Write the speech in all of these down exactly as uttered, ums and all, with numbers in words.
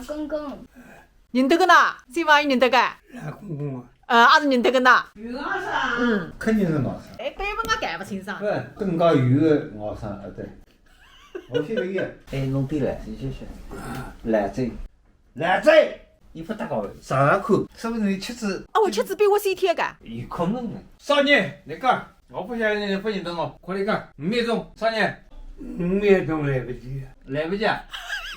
公公。认得个呐？搿朋友认得个？老公公啊。呃，也是认得个呐？有外甥。嗯。肯定是外甥。哎，辈分我搞勿清爽。对，更加有个外甥啊，对。我晓得个。哎，侬对了，谢谢。来这。 来这，伊勿搭界个，上上看，说不定侬吃子。哦，我吃子比我先贴个。有可能个。少年，侬讲，我勿晓得侬勿认得我，快点讲，五秒钟，少年。五秒钟来不及。来不及啊？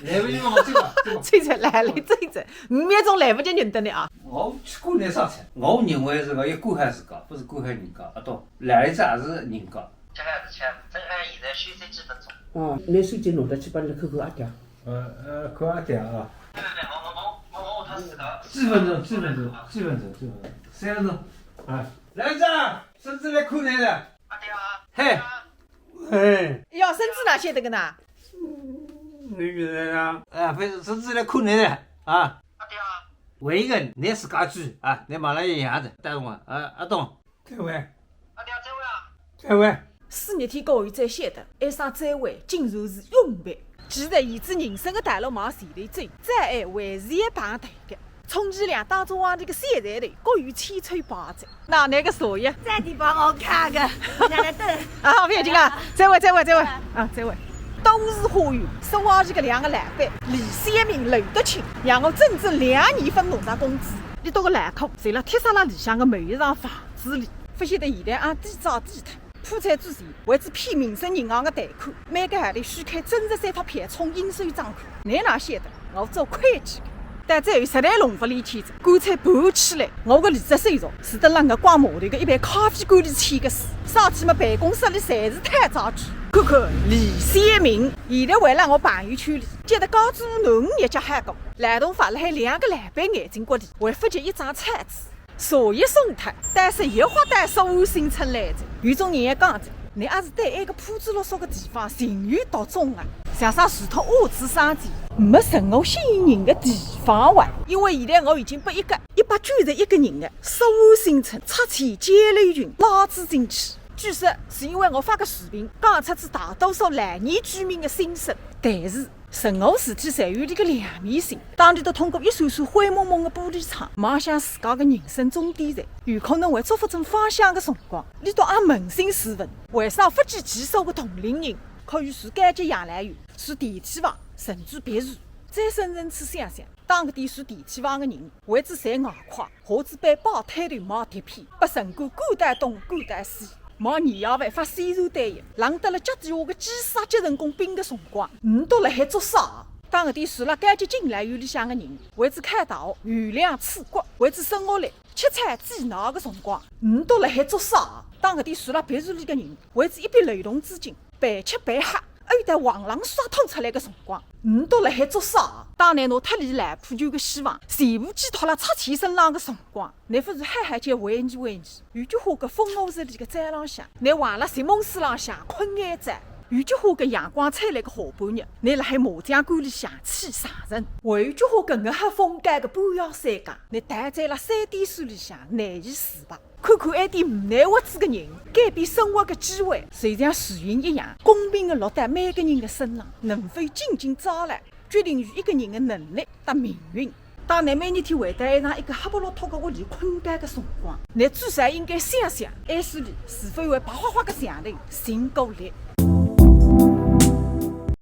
来不及嘛，我走吧，走吧。走走，来，来，走走，五秒钟来不及认得侬啊。我去管侬啥事，我认为是我要管好自家，勿是管好人家，阿懂？来一只也是人家。 吃饭是吃，正好现在休息几分钟。哦，拿手机弄得去帮侬看看阿爹。呃，呃，看阿爹啊。对对对，我我我我我他自家。几分钟，几分钟，几分钟，几分钟，三分钟。哎，来一只，孙子来看侬了。阿爹啊。嘿。阿爹啊。嘿。哟，孙子哪晓得个呢？侬晓得呀？哎，勿是，孙子来看侬了啊。阿爹啊。还有个，侬自家煮啊，侬马上要养着，带我啊，阿东。 再会。阿爹，再会啊。再会。四日天过后才晓得，一声再会，竟然是永别。其实，沿着人生的道路往前头走，再会还是要碰头的。充其量当作往日个小站头，各有千秋百载。哪能个所以？再地帮我看个，我在那等。啊，不要紧啊，再会，再会，再会。啊，再会。都市花园，说话是个两个老板，李先民、刘德清，让我整整两年分拿着工资。一到个老苦，侪辣贴煞辣里向个某一幢房 子里，勿晓得现在啊，地价低脱，破产之前，为之骗民生银行个贷款，每个号头需开真实三发票充应收账款。侬哪晓得，我做会计个，但最后实在弄勿来去哉，干脆盘起来，我个离职手续是蹲辣我挂码头个一爿咖啡馆里签个字，啥体么办公室里侪是讨债鬼。看看李先民，现在还辣我朋友圈里，觉得家主囡日脚好过，劳动法辣海两个老板眼睛角里，还勿及一张彩纸。 茶叶送脱，但是一花到苏安新村来哉。有种人也讲哉，侬阿是对埃个破烂落索个地方情有独钟啊？像啥除脱屋子生计，没任何吸引人个地方哇。因为现在我已经拨一个一百九十一个人个苏安新村拆迁交流群拉仔进去。据说是因为我发个视频，讲出仔大多数老年居民个心声，但是 任何事体侪有伊个两面性。当伊笃通过一扇扇灰蒙蒙个玻璃窗，望向自家个人生终点站，有可能会做勿准方向个辰光，伊笃也扪心自问，为啥勿计其数个同龄人可以住高级养老院、住电梯房，甚至别墅？再深层次想想，当搿点住电梯房个人，为之赚外快， 或者被摆摊头卖铁片，拨城管赶到东赶到西，卖年夜饭发宣传单一，冷得了脚底下个鸡屎结成功冰个辰光，侬笃辣海做啥？当搿点住辣高级养老院里向个人，为之开导、原谅、刺骨，为之生活里吃菜挤奶个辰光，侬笃辣海做啥？当搿点住辣别墅里个人，为之一笔流动资金，陪吃陪喝， 还有在网浪刷脱出来个辰光，侬笃辣海做啥？当侬拿脱离老破旧个希望，全部寄托辣拆迁身浪个辰光，侬勿如好好叫回忆回忆。有句话个风和日丽个早浪向，侬横辣席梦思浪向困眼觉。有句话个阳光灿烂个下半日，侬辣海麻将馆里向气上人。还有句话个月黑风高个半夜三更，侬陶醉辣三点水里向难以自拔。 看看埃点无奈活仔个人，改变生活个机会，就像树荫一样，公平个落到每个人个身浪，能否紧紧抓牢，决定于一个人个能力搭命运。当侬每日天回到一幢一个黑不落脱个屋里困觉个辰光，侬至少应该想想，埃世里是否有白花花个墙头寻过力。